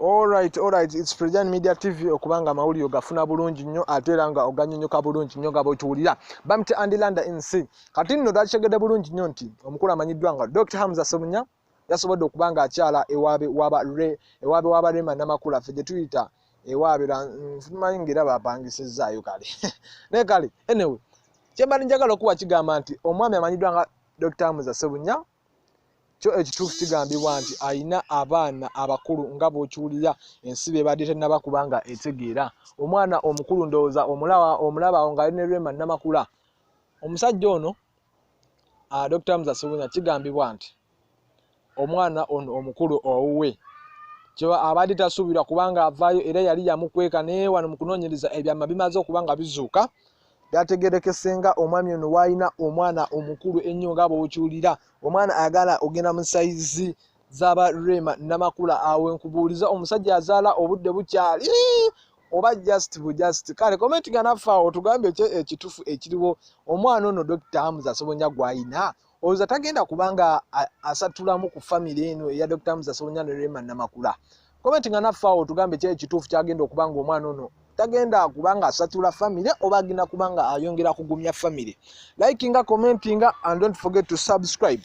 Alright, it's Prejan Media TV. Okubanga amawulire ogafuna bulungi nnyo ate era nga oganyonyoka bulungi nnyo nga bw'okiwulira. Bamte Andilanda NC. Kati nno twakitegedde bulungi nnyo nti omukulu amanyiddwa nga Dr. Hamza Ssebunya yasobodde okuba nga akyala ewaabe waba re ewaabe waba Rema Namakula, ffe gye tuyita ewaabe, simanyi ng'era bapangisizaayo kale. Naye kale, anyway, kyembadde njagala okuwa kigamba nti omwami amanyiddwa nga Dr. Hamza Ssebunya, kyo ekituufu kigambibwa nti alina abaana abakulu nga bw'okiwulira. Ensi bebadde tennaba kubanga etegeera omwana omukulu, ndowooza omulaba awo ng'ali ne Rema Namakula. Omusajja ono Dr. Hamza Ssebunya, kigambibwa nti omwana ono omukulu owuwe kiba abadde tasuubirwa kubanga avaayo, era yali yamukweka. Naye wano mu kunoonyereza ebyama bimaze okuba nga bizuuka, byategerekese nga omwami ono waalina omwana omukulu ennyo nga bw'okiwulira, omwana ayagala ogenda mu sayizi z'aba Rema Namakula. Awo nkubuuliza, omusajja azaala obudde bukyali oba just bu just? Kale comment nga naffe awo tugambe ki ekituufu ekiriwo. Omwana ono Dr. Hamza Ssebunya gw'ayina, olowooza tagenda kubanga asatulamu ku famire eno eya Dr. Hamza Ssebunya ne Rema Namakula? Comment nga naffe awo tugambe ki ekituufu kyagenda okuba nga omwana ono tagenda kubanga asatula famire oba agenda kubanga ayongera kugumya famire. Likinga, commentinga and don't forget to subscribe.